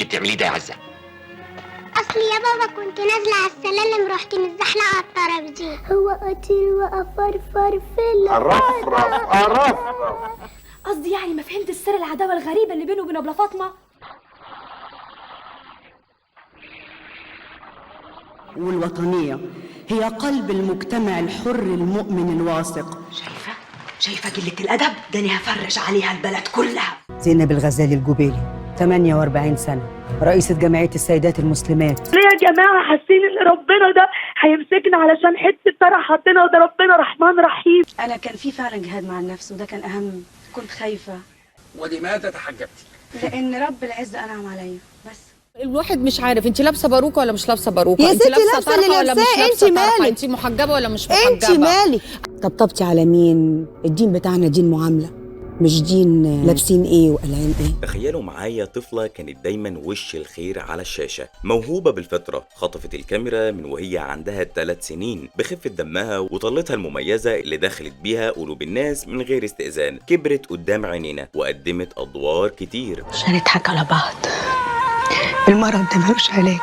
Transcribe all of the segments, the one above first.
اللي بتعمليه ده يا عزه؟ اصل يا بابا كنت نازله على السلالم، رحت متزحلقه على الترابيزة. هو اطير وافرفر في ارفرف ارفرف. قصدي يعني ما فهمت السر العداوة الغريبة اللي بينه وبين ابله فاطمة. والوطنية هي قلب المجتمع الحر المؤمن الواثق. شايفة قلة الأدب؟ ده أنا هفرج عليها البلد كلها. زينب الغزالي الجبيلي، 48 سنة، رئيسة جمعية السيدات المسلمات. ليه يا جماعة حاسين إن ربنا ده هيمسكنا علشان حتة طرح حطينا؟ وده ربنا رحمن رحيم. أنا كان في فعلا جهاد مع النفس، وده كان أهم. كنت خايفة. ولماذا تحجبتي؟ لأن رب العزة أنعم عليا. بس الواحد مش عارف انت لابسه باروكه ولا مش لابسه باروكه، يا انت ستي لابسه لابسه اللي طرحه ولا مش لابساه، لابسه انت طرحه، مالك؟ انت محجبة ولا مش محجبة، انت مالك؟ طبطبتي على مين؟ الدين بتاعنا دين معاملة، مش دين لابسين ايه وقلعين ايه. تخيلوا معايا طفلة كانت دايما وش الخير على الشاشة، موهوبة بالفطرة، خطفت الكاميرا من وهي عندها 3 سنين بخفة دمها وطلتها المميزة اللي دخلت بيها قلوب الناس من غير استئذان. كبرت قدام عينينا وقدمت أدوار كتير. مش هنضحك على بعض، المرض ده ملوش علاج.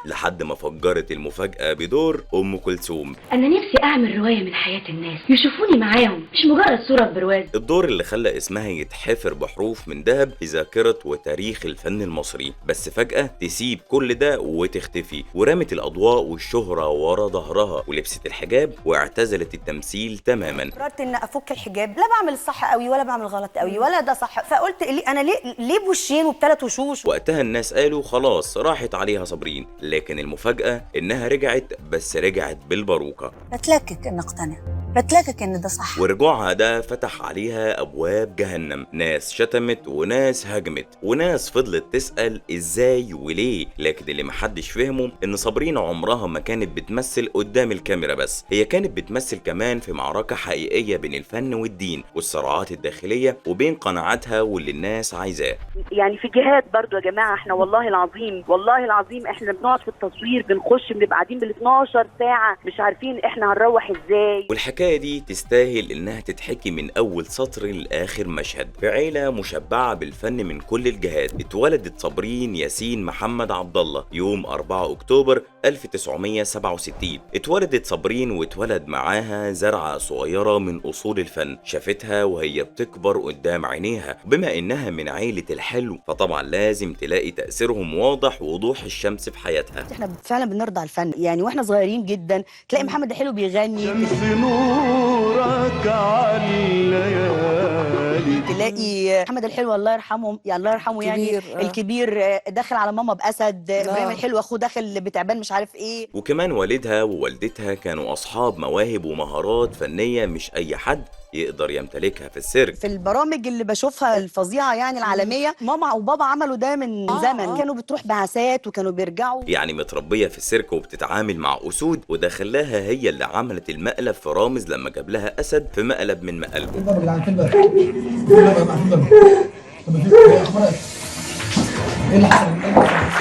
لحد ما فجرت المفاجأة بدور أم كلثوم. أنا نفسي أعمل رواية من حياة الناس يشوفوني معاهم، مش مجرد صورة برواز. الدور اللي خلى اسمها يتحفر بحروف من ذهب في ذاكرة وتاريخ الفن المصري. بس فجأة تسيب كل ده وتختفي، ورمت الأضواء والشهرة ورا ظهرها ولبست الحجاب واعتزلت التمثيل تماما. قررت ان افك الحجاب، لا بعمل الصح قوي ولا بعمل غلط قوي ولا ده صح، فقلت ليه انا ليه بوشين وبثلاث وشوش؟ وقتها الناس قالوا خلاص راحت عليها صابرين، لكن المفاجأة إنها رجعت، بس رجعت بالباروكة. بتلكك ان اقتنع، بتلكك ان ده صح. ورجوعها ده فتح عليها أبواب جهنم، ناس شتمت وناس هجمت وناس فضلت تسأل إزاي وليه. لكن اللي محدش فهمه إن صابرين عمرها ما كانت بتمثل قدام الكاميرا بس، هي كانت بتمثل كمان في معركة حقيقية بين الفن والدين والصراعات الداخلية وبين قناعاتها واللي الناس عايزاه. يعني في جهاد برضو يا جماعة، احنا والله العظيم والله العظيم احنا بنقعد في التصوير، بنخش بنبقى قاعدين بال 12 ساعة مش عارفين احنا هنروح ازاي. والحكاية دي تستاهل إنها تتحكي من أول سطر لآخر مشهد. في عيلة مشبعة بالفن من كل الجهات، اتولدت صابرين ياسين محمد عبد الله يوم 4 أكتوبر 1967. اتولدت صابرين واتولد معاها زرعة صغيرة من أصول الفن، شافتها وهي بتكبر قدام عينيها. بما إنها من عيلة الحلو فطبعا لازم تلاقي تأثيرهم واضح وضوح الشمس في حياتها. احنا فعلا بنرضع الفن يعني، واحنا صغيرين جدا تلاقي محمد الحلو بيغني، شمس نورك على الليالي، تلاقي محمد الحلو الله يرحمه، يعني الله يرحمه يعني كبير، الكبير داخل على ماما بأسد، ابراهيم الحلو اخوه داخل بتعبان مش عارف ايه. وكمان والدها ووالدتها كانوا اصحاب مواهب ومهارات فنية مش اي حد يقدر يمتلكها في السيرك. في البرامج اللي بشوفها الفظيعة يعني العالمية، ماما وبابا عملوا ده من زمن، كانوا بتروح بعثات وكانوا بيرجعوا. يعني متربيه في السيرك وبتتعامل مع اسود، وده خلاها هي اللي عملت المقلب في رامز لما جاب لها اسد في مقلب من مقالبه.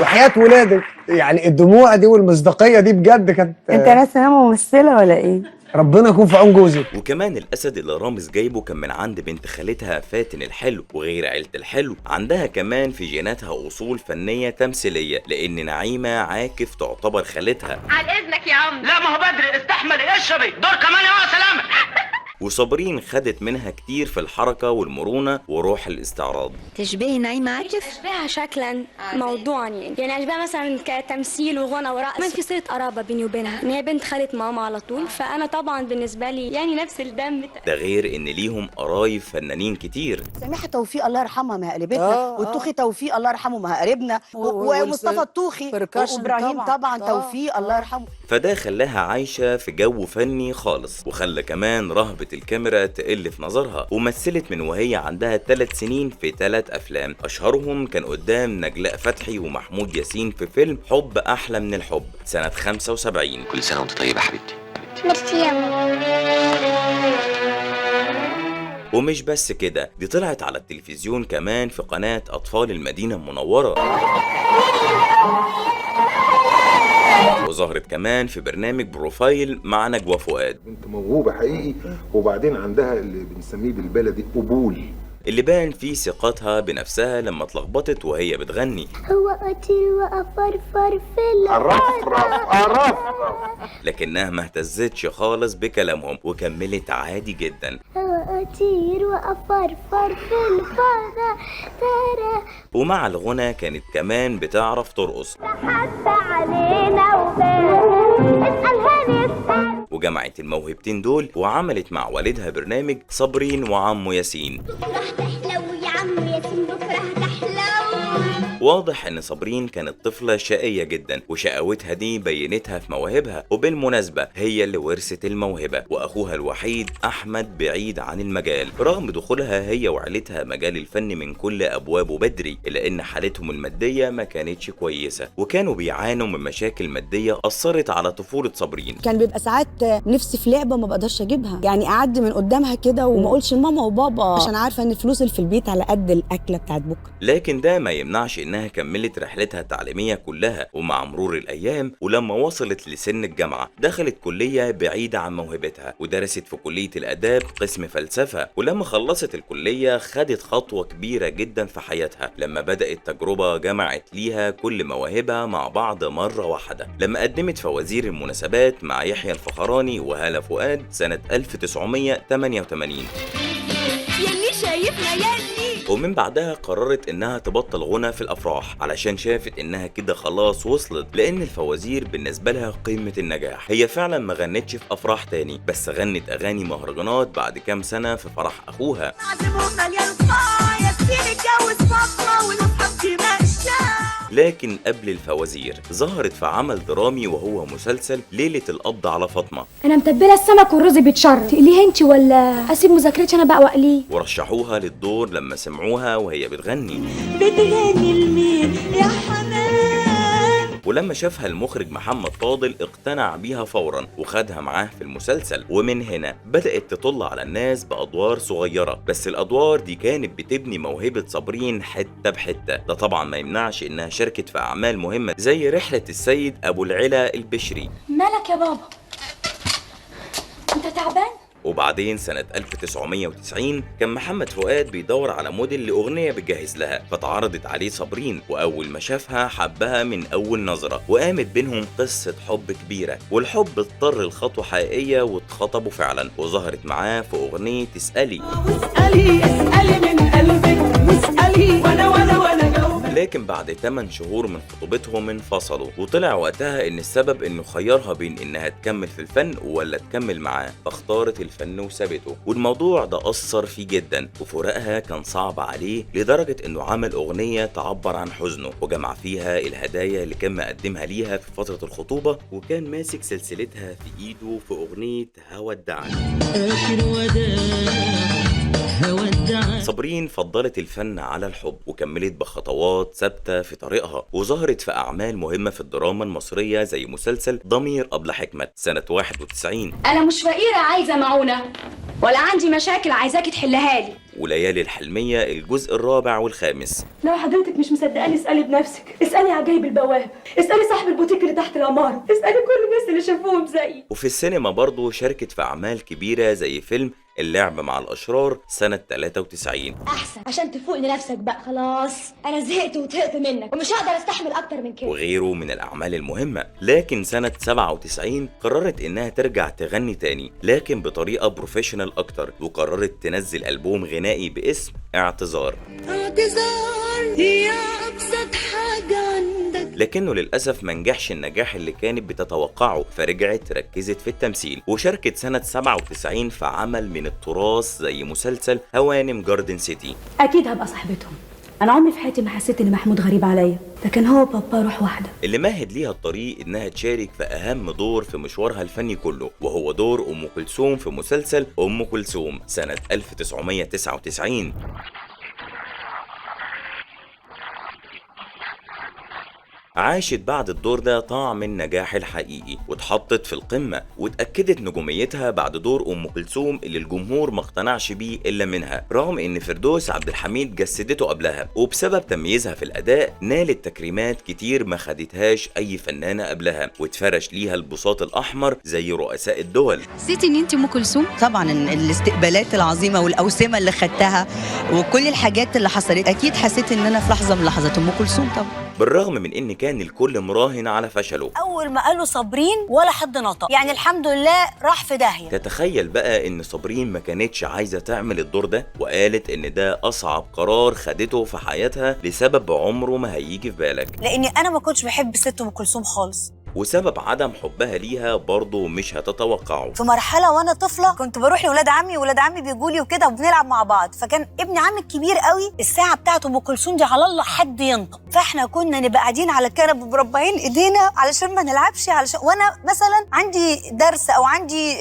وحياة ولادك يعني الدموع دي والمصداقية دي بجد كانت. انت ناس ممثلة ولا ايه؟ ربنا يكون في عون جوزك. وكمان الاسد اللي رامز جايبه كان من عند بنت خالتها فاتن الحلو، وغير عيلة الحلو عندها كمان في جيناتها اصول فنية تمثيلية، لان نعيمة عاكف تعتبر خالتها. على إذنك يا عم. لا ما هو بدري، استحملي اشربي دور كمان يا سلامة. وصابرين خدت منها كتير في الحركة والمرونة وروح الاستعراض. تشبهي نعيمة عاكف؟ أشبهها شكلا موضوعا يعني أشبهها مثلا كتمثيل وغنى ورقص، كمان في صلة قرابة بيني وبينها، إن هي بنت خالة ماما على طول، فأنا طبعا بالنسبة لي يعني نفس الدم. ده غير إن ليهم قرايب فنانين كتير. سميحة توفيق الله يرحمها ما قريبتنا، والطوخي توفيق الله يرحمه ما قريبنا، ومصطفى الطوخي وإبراهيم طبعا توفيق الله يرحمه. فده خلاها عايشة في جو فني خالص، وخلى كمان رهبة الكاميرا تقل في نظرها. ومثلت من وهي عندها 3 سنين في 3 أفلام، أشهرهم كان قدام نجلاء فتحي ومحمود ياسين في فيلم حب أحلى من الحب سنة 75. كل سنة وأنت طيبة حبيبتي. ميرسي يا ماما. ومش بس كده، دي طلعت على التلفزيون كمان في قناة أطفال المدينة المنورة، وظهرت كمان في برنامج بروفايل مع نجوى فؤاد. بنت موهوبه حقيقي، وبعدين عندها اللي بنسميه بالبلدي قبول. اللي بان فيه ثقتها بنفسها لما اتلخبطت وهي بتغني. هو أطير وأفرفر في أرفرف أرفرف، لكنها ما اهتزتش خالص بكلامهم وكملت عادي جدا. هو أطير وأفرفر في الفضاء ترى. ومع الغنى كانت كمان بتعرف ترقص. حتى علينا وبال اسألها نسأل. وجمعت الموهبتين دول وعملت مع والدها برنامج صابرين وعمو ياسين. بكره تحلو يا عم ياسين، بكره تحلو. واضح ان صابرين كانت طفلة شقية جدا، وشقاوتها دي بينتها في مواهبها، وبالمناسبة هي اللي ورثت الموهبة، واخوها الوحيد احمد بعيد عن المجال رغم دخولها هي وعيلتها مجال الفن من كل ابوابه بدري، الا ان حالتهم المادية ما كانتش كويسة وكانوا بيعانوا من مشاكل مادية اثرت على طفولة صابرين. كان بيبقى ساعات نفسي في لعبة ما بقدرش اجيبها، يعني اعدي من قدامها كده وما اقولش لماما وبابا عشان عارفة ان الفلوس اللي في البيت على قد الاكلة بتاعت بكرة. لكن ده ما يمنعش انها كملت رحلتها التعليمية كلها، ومع مرور الايام ولما وصلت لسن الجامعة دخلت كلية بعيدة عن موهبتها ودرست في كلية الآداب قسم فلسفة. ولما خلصت الكلية خدت خطوة كبيرة جدا في حياتها لما بدأت تجربة جمعت ليها كل مواهبها مع بعض مرة واحدة، لما قدمت فوازير المناسبات مع يحيى الفخراني وهالة فؤاد سنة 1988. يلي شايفنا يلي. ومن بعدها قررت انها تبطل غنى في الافراح علشان شافت انها كده خلاص وصلت، لان الفوازير بالنسبة لها قمة النجاح. هي فعلا ما غنتش في افراح تاني، بس غنت اغاني مهرجانات بعد كام سنة في فرح اخوها. لكن قبل الفوازير ظهرت في عمل درامي وهو مسلسل ليلة القبض على فاطمة. أنا متبلة السمك والرز بيتشرب، تقليه أنت ولا أسيب مذاكرتي أنا بقى وأقليه؟ ورشحوها للدور لما سمعوها وهي بتغني. بتغني لمين يا حمام؟ ولما شافها المخرج محمد فاضل اقتنع بيها فورا وخدها معاه في المسلسل، ومن هنا بدأت تطل على الناس بأدوار صغيرة، بس الأدوار دي كانت بتبني موهبة صابرين حتة بحتة. ده طبعا ما يمنعش إنها شاركت في أعمال مهمة زي رحلة السيد أبو العلا البشري. مالك يا بابا؟ أنت تعبان؟ وبعدين سنة 1990 كان محمد فؤاد بيدور على موديل لأغنية بتجهز لها، فتعرضت عليه صابرين، وأول ما شافها حبها من أول نظرة، وقامت بينهم قصة حب كبيرة، والحب اضطر لخطوة حقيقية واتخطبوا فعلا، وظهرت معاه في أغنية اسألي اسألي اسألي من قلبك واسألي وأنا وأنا وأنا جاوبك. لكن بعد 8 شهور من خطوبتهم انفصلوا، وطلع وقتها ان السبب انه خيرها بين انها تكمل في الفن ولا تكمل معاه، فاختارت الفن وسابته. والموضوع ده اثر فيه جدا، وفراقها كان صعب عليه لدرجة انه عمل اغنية تعبر عن حزنه، وجمع فيها الهدايا اللي كان مقدمها ليها في فترة الخطوبة، وكان ماسك سلسلتها في ايده في اغنية هوى الدعاء. آخر وداع. صابرين فضلت الفن على الحب وكملت بخطوات ثابتة في طريقها، وظهرت في أعمال مهمة في الدراما المصرية زي مسلسل ضمير أبلة حكمت سنة 91. أنا مش فقيرة عايزة معونة ولا عندي مشاكل عايزاكي تحلها لي. وليالي الحلمية الجزء الرابع والخامس. لو حضرتك مش مصدقاني اسألي بنفسك، اسألي عجايب البواب، اسألي صاحب البوتيك اللي تحت العمارة، اسألي كل الناس اللي شافوهم زيي. وفي السينما برضه شاركت في أعمال كبيرة زي فيلم اللعب مع الأشرار سنة 93. أحسن عشان تفوق لنفسك بقى، خلاص أنا زهقت وطهقت منك ومش هقدر أستحمل أكتر من كده، وغيره من الأعمال المهمة. لكن سنة 97 قررت إنها ترجع تغني تاني، لكن بطريقة professional أكتر، وقررت تنزل ألبوم غنائي باسم اعتذار. اعتذار يا أبسط حاجة عندك. لكنه للأسف ما نجحش النجاح اللي كانت بتتوقعه، فرجعت ركزت في التمثيل، وشاركت سنة 97 في عمل من التراث زي مسلسل هوانم جاردن سيتي. أكيد هبقى صاحبتهم، أنا عمري في حياتي ما حسيت إن محمود غريب عليا، ده كان هو بابا روح واحدة. اللي مهد ليها الطريق إنها تشارك في أهم دور في مشوارها الفني كله، وهو دور أم كلثوم في مسلسل أم كلثوم سنة 1999. عاشت بعد الدور ده طعم النجاح الحقيقي واتحطت في القمة، واتأكدت نجوميتها بعد دور أم كلثوم اللي الجمهور ما اقتنعش بيه إلا منها، رغم إن فردوس عبد الحميد جسدته قبلها، وبسبب تمييزها في الأداء نالت تكريمات كتير ما خدتهاش أي فنانة قبلها، واتفرش ليها البساط الأحمر زي رؤساء الدول. حسيتي إن أنت أم كلثوم؟ طبعا الاستقبالات العظيمة والأوسمة اللي خدتها وكل الحاجات اللي حصلت، أكيد حسيت إن أنا في لحظة من لحظات أم كلثوم. طبعا بالرغم من إن كان الكل مراهن على فشله. أول ما قالوا صابرين ولا حد نطق، يعني الحمد لله راح في داهية. تتخيل بقى إن صابرين ما كانتش عايزة تعمل الدور ده، وقالت إن ده أصعب قرار خدته في حياتها لسبب عمره ما هيجي في بالك. لأني أنا ما كنتش بحب ست أم كلثوم خالص، وسبب عدم حبها ليها برضه مش هتتوقعه. في مرحلة وانا طفله كنت بروح لاولاد عمي، ولاد عمي بيجوا لي وكده وبنلعب مع بعض، فكان ابن عمي الكبير قوي الساعة بتاعته ام كلثوم دي على الله حد ينطق، فاحنا كنا نبقى قاعدين على الكنب ومربعين ايدينا علشان ما نلعبش، علشان وانا مثلا عندي درس او عندي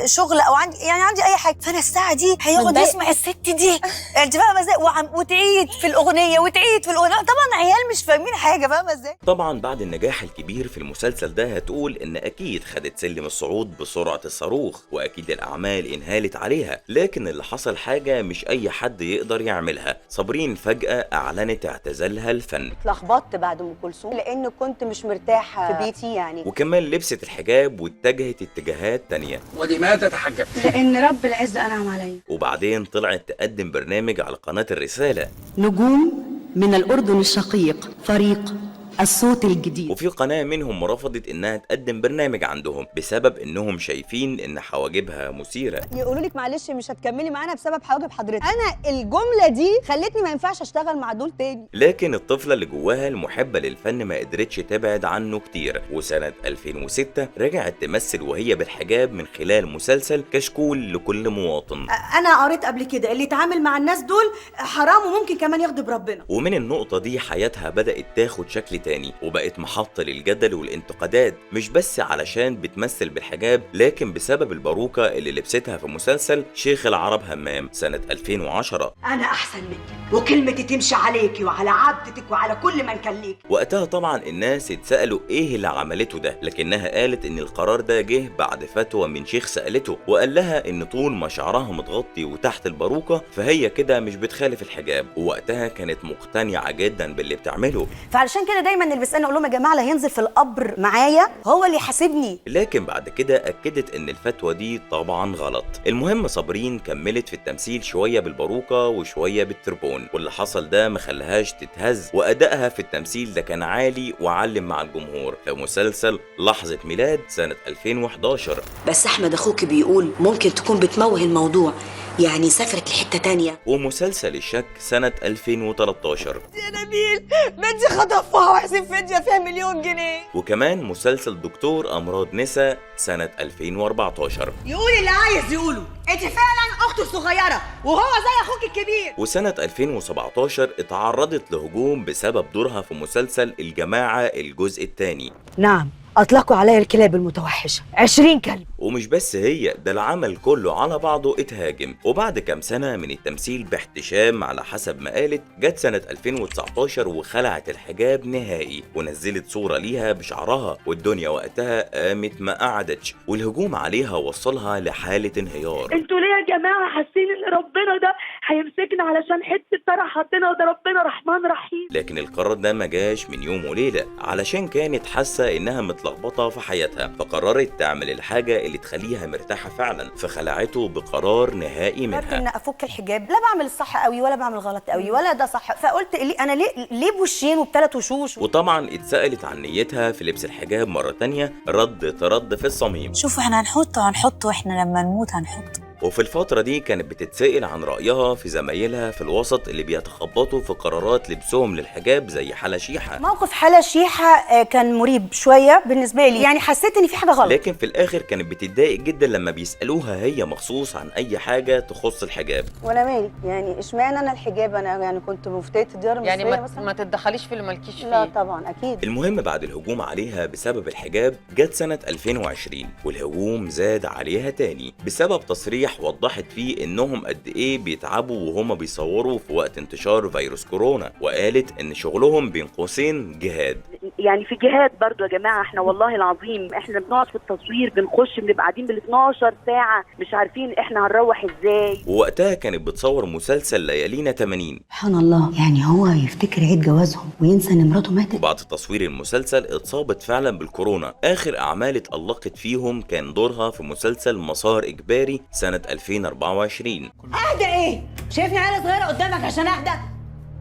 شغل او عندي يعني عندي اي حاجة، فانا الساعة دي هيقعد يسمع الست دي انت فاهمه ازاي، وتعيد في الاغنية وتعيد في الاغنية، طبعا عيال مش فاهمين حاجة، فاهمه ازاي. طبعا بعد النجاح الكبير في المسلسل ده هتقول ان اكيد خدت سلم الصعود بسرعة الصاروخ، واكيد الاعمال انهالت عليها، لكن اللي حصل حاجة مش اي حد يقدر يعملها. صابرين فجأة اعلنت اعتزالها الفن. اتلخبطت بعد ام كلثوم لان كنت مش مرتاحة في بيتي يعني، وكمان لبست الحجاب واتجهت اتجاهات تانية. ولماذا تحجبت؟ لان رب العزة انعم عليا. وبعدين طلعت تقدم برنامج على قناة الرسالة. نجوم من الاردن الشقيق، فريق الصوت الجديد. وفي قناة منهم رفضت انها تقدم برنامج عندهم بسبب انهم شايفين ان حواجبها مثيرة. يقولوا لك معلش مش هتكملي معانا بسبب حواجب حضرتك. انا الجملة دي خلتني ما ينفعش اشتغل مع دول تاني. لكن الطفلة اللي جواها المحبة للفن ما قدرتش تبعد عنه كتير، وسنة 2006 رجعت تمثل وهي بالحجاب من خلال مسلسل كشكول لكل مواطن. انا قريت قبل كده اللي يتعامل مع الناس دول حرام وممكن كمان يغضب ربنا. ومن النقطة دي حياتها بدأت تاخد شكل تاني، وبقت محطة للجدل والانتقادات، مش بس علشان بتمثل بالحجاب، لكن بسبب الباروكة اللي لبستها في مسلسل شيخ العرب همام سنة 2010. أنا أحسن منك وكلمتي تمشي عليكي وعلى عبدتك وعلى كل من كان ليك. وقتها طبعا الناس اتسألوا ايه اللي عملته ده، لكنها قالت ان القرار ده جه بعد فتوى من شيخ سألته وقال لها ان طول ما شعرها متغطي وتحت الباروكة فهي كده مش بتخالف الحجاب، ووقتها كانت مقتنعة جدا باللي بتعمله. فعلشان كده دايما اللي بيسالني اقول لهم يا جماعة اللي هينزل في القبر معايا هو اللي يحاسبني. لكن بعد كده اكدت ان الفتوى دي طبعا غلط. المهم صابرين كملت في التمثيل شوية بالباروكه وشوية بالتربون، واللي حصل ده ما خلاهاش تتهز، وادائها في التمثيل ده كان عالي وعلم مع الجمهور في مسلسل لحظة ميلاد سنة 2011. بس احمد اخوك بيقول ممكن تكون بتموه الموضوع، يعني سافرت لحته تانية. ومسلسل الشك سنة 2013. يا نبيل بنتي خطفوها وحسين فدية فيها 1,000,000 جنيه. وكمان مسلسل دكتور أمراض نساء سنة 2014. يقول اللي عايز يقوله، انت فعلا اخته الصغيرة وهو زي اخوك الكبير. وسنة 2017 اتعرضت لهجوم بسبب دورها في مسلسل الجماعة الجزء الثاني. نعم، أطلقوا علي الكلاب المتوحشة 20 كلب. ومش بس هي، ده العمل كله على بعضه اتهاجم. وبعد كام سنة من التمثيل باحتشام على حسب ما قالت، جت سنة 2019 وخلعت الحجاب نهائي ونزلت صورة ليها بشعرها، والدنيا وقتها قامت ما قعدتش، والهجوم عليها وصلها لحالة انهيار. انتوا ليه يا جماعة حاسين ان ربنا ده هيمسكنا علشان حتة طرح حطينا، وده ربنا رحمن رحيم. لكن القرار ده ما جاش من يوم وليلة، علشان كانت حاسة انها متلخبطة في حياتها، فقررت تعمل الحاجة اللي تخليها مرتاحة فعلا، فخلعته بقرار نهائي منها. ان افك الحجاب، لا بعمل الصح قوي ولا بعمل غلط قوي ولا ده صح، فقلت ليه انا ليه بوشين وبثلاث وشوش. وطبعا اتسألت عن نيتها في لبس الحجاب مرة تانية، رد ترد في الصميم. شوفوا احنا هنحطه احنا لما نموت هنحطه. وفي الفترة دي كانت بتتسأل عن رأيها في زمايلها في الوسط اللي بيتخبطوا في قرارات لبسهم للحجاب زي حلا شيحة. موقف حلا شيحة كان مريب شوية بالنسبة لي، يعني حسيت إن في حاجة غلط. لكن في الآخر كانت بتتضايق جدا لما بيسألوها هي مخصوص عن أي حاجة تخص الحجاب. وأنا مالي يعني، إشمعنى أنا الحجاب؟ أنا يعني كنت مفتية الديار المصرية يعني مثلا. ما تتدخليش في اللي مالكيش فيه. لا طبعا أكيد. المهم بعد الهجوم عليها بسبب الحجاب جت سنة 2020 والهجوم زاد عليها تاني بسبب تصريح وضحت فيه انهم قد ايه بيتعبوا وهما بيصوروا في وقت انتشار فيروس كورونا، وقالت ان شغلهم بين قوسين جهاد. يعني في جهاد برضو يا جماعة، احنا والله العظيم احنا بنقعد في التصوير بنخش بنبقى قاعدين بال 12 ساعة مش عارفين احنا هنروح ازاي. ووقتها كانت بتصور مسلسل ليالينا 80. سبحان الله، يعني هو يفتكر عيد جوازهم وينسى ان مراته ماتت. وبعد تصوير المسلسل اتصابت فعلا بالكورونا. اخر اعمال اتألقت فيهم كان دورها في مسلسل مسار اجباري سنة 2024. اهدى ايه؟ شايفني عيله صغيرة قدامك عشان اهدى؟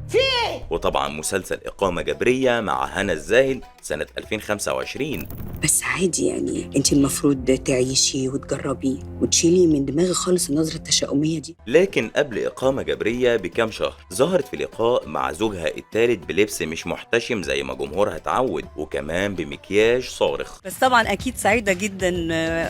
في ايه؟ وطبعا مسلسل إقامة جبرية مع هنا الزاهد سنة 2025. بس عادي يعني، انت المفروض تعيشي وتجربي وتشيلي من دماغي خالص النظرة التشاؤمية دي. لكن قبل إقامة جبرية بكام شهر ظهرت في لقاء مع زوجها الثالث بلبس مش محتشم زي ما جمهورها اتعود، وكمان بمكياج صارخ. بس طبعا أكيد سعيدة جدا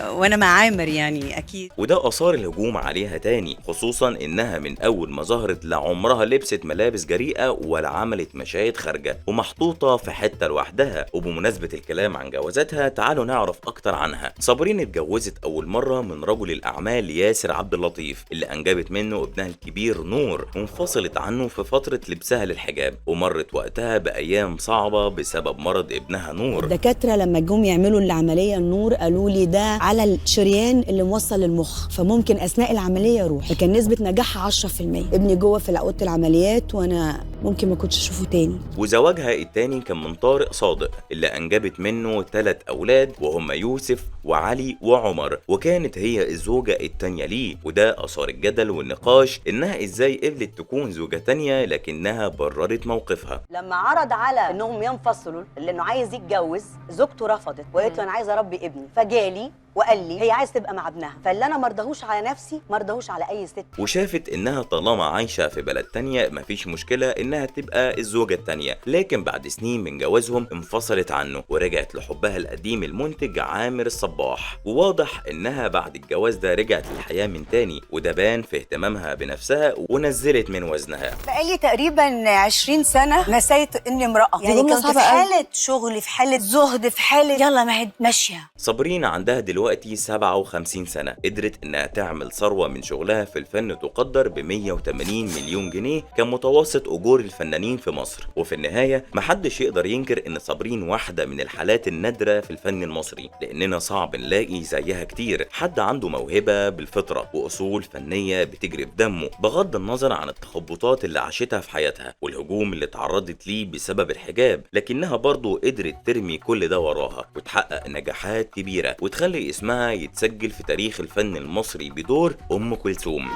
وأنا مع عامر يعني أكيد. وده أثار الهجوم عليها تاني، خصوصا إنها من أول ما ظهرت لا عمرها لبست ملابس جريئة ولا عملت مشاهد خارجة ومحطوطة في حتة لوحدها. وبمناسبة الكلام عن جوازاتها تعالوا نعرف أكتر عنها. صابرين اتجوزت أول مرة من رجل الأعمال ياسر عبد اللطيف اللي أنجبت منه ابنها الكبير نور، وانفصلت عنه في فترة لبسها للحجاب، ومرت وقتها بأيام صعبة بسبب مرض ابنها نور. الدكاترة لما جم يعملوا العملية النور قالوا لي ده على الشريان اللي موصل للمخ، فممكن أثناء العملية يروح، فكان نسبة نجاحها 10%. ابني جوه في أوضة العمليات وأنا ممكن ما كنتش اشوفه تاني. وزواجها التاني كان من طارق صادق اللي انجبت منه 3 اولاد وهم يوسف وعلي وعمر، وكانت هي الزوجة التانية ليه، وده اثار الجدل والنقاش انها ازاي قبلت تكون زوجة تانية، لكنها بررت موقفها. لما عرض على انهم ينفصلوا لانه عايز يتجوز، زوجته رفضت وقالت له انا عايزه اربي ابني، فجالي وقال لي هي عايز تبقى مع ابنها، فاللي انا مرضهوش على نفسي مرضهوش على اي ست. وشافت انها طالما عايشه في بلد تانية مفيش مشكلة انها تبقى الزوجة التانية، لكن بعد سنين من جوازهم انفصلت عنه ورجعت لحبها القديم المنتج عامر الصباح. وواضح انها بعد الجواز ده رجعت للحياة من تاني، وده بان في اهتمامها بنفسها ونزلت من وزنها. بقالي تقريبا 20 سنة نسيت اني امراة، يعني كنت في حاله شغل، في حاله زهد، في حاله يلا ما هي ماشية. صابرين عندها دلوقتي 57 سنة، قدرت انها تعمل ثروة من شغلها في الفن تقدر ب 180 مليون جنيه كمتوسط اجور الفنانين في مصر. وفي النهاية محدش يقدر ينكر ان صابرين واحدة من الحالات النادرة في الفن المصري، لاننا صعب نلاقي زيها كتير، حد عنده موهبة بالفطرة واصول فنية بتجري في دمه، بغض النظر عن التخبطات اللي عاشتها في حياتها والهجوم اللي تعرضت ليه بسبب الحجاب، لكنها برضو قدرت ترمي كل ده وراها وتحقق نجاحات كبيرة وتخلي اسمها يتسجل في تاريخ الفن المصري بدور أم كلثوم.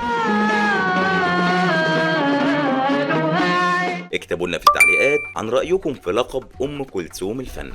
اكتبوا لنا في التعليقات عن رأيكم في لقب أم كلثوم الفن.